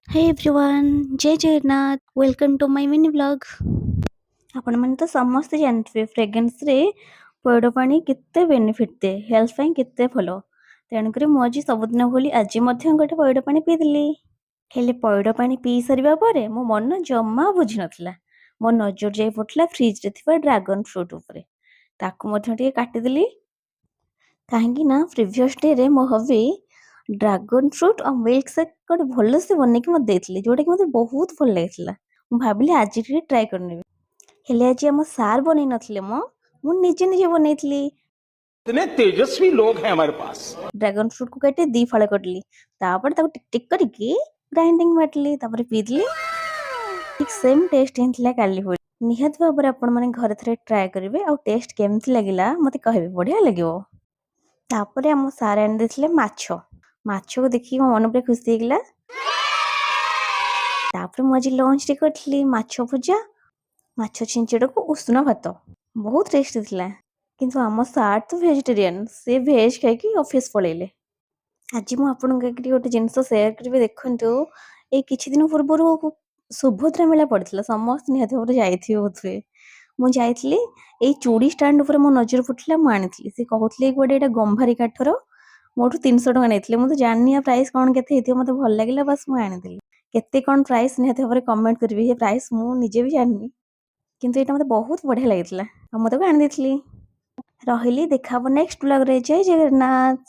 Hey everyone, Jay Jagannath. Welcome to my mini vlog. ଆପଣମାନେ ତ ସମସ୍ତେ ଜାଣିଥିବେ ପ୍ରେଗନେନ୍ସିରେ ପଇଡ଼ ପାଣି କେତେ ବେନିଫିଟ୍ ଦିଏ, ହେଲ୍ଥ ପାଇଁ କେତେ ଭଲ। ତେଣୁକରି ମୁଁ ଆଜି ସବୁଦିନ ଭଳି ଆଜି ମଧ୍ୟ ଗୋଟେ ପଇଡ଼ ପାଣି ପିଇଦେଲି। ହେଲେ ପଇଡ଼ ପାଣି ପିଇ ସାରିବା ପରେ ମୋ ମନ ଜମା ବୁଝିନଥିଲା। ମୋ ନଜର ଯାଇ ପଡ଼ିଥିଲା ଫ୍ରିଜରେ ଥିବା ଡ୍ରାଗନ୍ ଫ୍ରୁଟ୍ ଉପରେ। ତାକୁ ମଧ୍ୟ ଟିକେ କାଟିଦେଲି, କାହିଁକି ନା ପ୍ରିଭିୟସ୍ ଡେରେ ମୋ ହବି ଡ୍ରାଗନ୍ ଫ୍ରୁଟ୍ ଆଉ ମିଲ୍କ ସେକ୍ ଗୋଟେ ଭଲସେ ବନେଇକି ମୋତେ ଦେଇଥିଲେ, ଯେଉଁଟାକି ମୋତେ ବହୁତ ଭଲ ଲାଗିଥିଲା। ମୁଁ ଭାବିଲି ଆଜି ଟିକେ ଟ୍ରାଏ କରିନେବି। ହେଲେ ଆଜି ଆମ ସାର୍ ବନେଇ ନଥିଲେ, ମୁଁ ନିଜେ ନିଜେ ବନେଇଥିଲି। इतने तेजस्वी लोग हैं हमारे पास। ଡ୍ରାଗନ୍ ଫ୍ରୁଟ୍କୁ କାଟି ଦି ଫାଳ କରିଲି। ତାପରେ ତାକୁ ଟିକ୍ ଟିକ୍ କରିକି ଗ୍ରାଇଣ୍ଡିଙ୍ଗ ମାରିଲି, ତାପରେ ପିଇଦେଲି। ଠିକ୍ ସେମ୍ ଟେଷ୍ଟ ହିଁ ଥିଲା କାଲି ଭଳି। ନିହାତି ଭାବରେ ଆପଣମାନେ ଘରେ ଥରେ ଟ୍ରାଏ କରିବେ ଆଉ ଟେଷ୍ଟ କେମିତି ଲାଗିଲା ମୋତେ କହିବେ, ବଢ଼ିଆ ଲାଗିବ। ତାପରେ ଆମ ସାର୍ ଆଣିଦେଇଥିଲେ ମାଛ। ମାଛକୁ ଦେଖିକି ମୋ ମନ ପୁରା ଖୁସି ହେଇଗଲା। ତାପରେ ମୁଁ ଆଜି ଲଞ୍ଚରେ କରିଥିଲି ମାଛ ଭଜା, ମାଛ ଛିଞ୍ଚଡ଼ାକୁ ଉଷୁନା ଭାତ। ବହୁତ ଟେଷ୍ଟି ଥିଲା। କିନ୍ତୁ ଆମ ସାର୍ ତ ଭେଜିଟେରିଆନ୍, ସେ ଭେଜ୍ ଖାଇକି ଅଫିସ୍ ପଳେଇଲେ। ଆଜି ମୁଁ ଆପଣଙ୍କ ଆଗରେ ଗୋଟେ ଜିନିଷ ସେୟାର କରିବି। ଦେଖନ୍ତୁ, ଏଇ କିଛି ଦିନ ପୂର୍ବରୁ ସୁଭଦ୍ରା ମେଳା ପଡ଼ିଥିଲା। ସମସ୍ତେ ନିହାତି ଭାବରେ ଯାଇଥିବେ ବୋଧହୁଏ। ମୁଁ ଯାଇଥିଲି। ଏଇ ଚୁଡ଼ି ଷ୍ଟାଣ୍ଡ ଉପରେ ମୋ ନଜର ପଡ଼ିଥିଲା, ମୁଁ ଆଣିଥିଲି। ସେ କହୁଥିଲେ କୁଆଡ଼େ ଏଇଟା ଗମ୍ଭାରୀ କାଠର। ମୋଠୁ 300 ଟଙ୍କା ନେଇଥିଲେ। ମୁଁ ତ ଜାଣିନି ୟା ପ୍ରାଇସ୍ କ'ଣ କେତେ ହେଇଥିବ। ମୋତେ ଭଲ ଲାଗିଲା, ବାସ୍ ମୁଁ ଆଣିଦେଲି। କେତେ କ'ଣ ପ୍ରାଇସ୍, ନିହାତି ଭାବରେ କମେଣ୍ଟ କରିବେ। ଏ ପ୍ରାଇସ୍ ମୁଁ ନିଜେ ବି ଜାଣିନି, କିନ୍ତୁ ଏଇଟା ମୋତେ ବହୁତ ବଢ଼ିଆ ଲାଗିଥିଲା ଆଉ ମୁଁ ତାକୁ ଆଣିଦେଇଥିଲି। ରହିଲି, ଦେଖା ହବ ନେକ୍ସଟ ବ୍ଲଗ୍ରେ। ଜୟ ଜଗନ୍ନାଥ।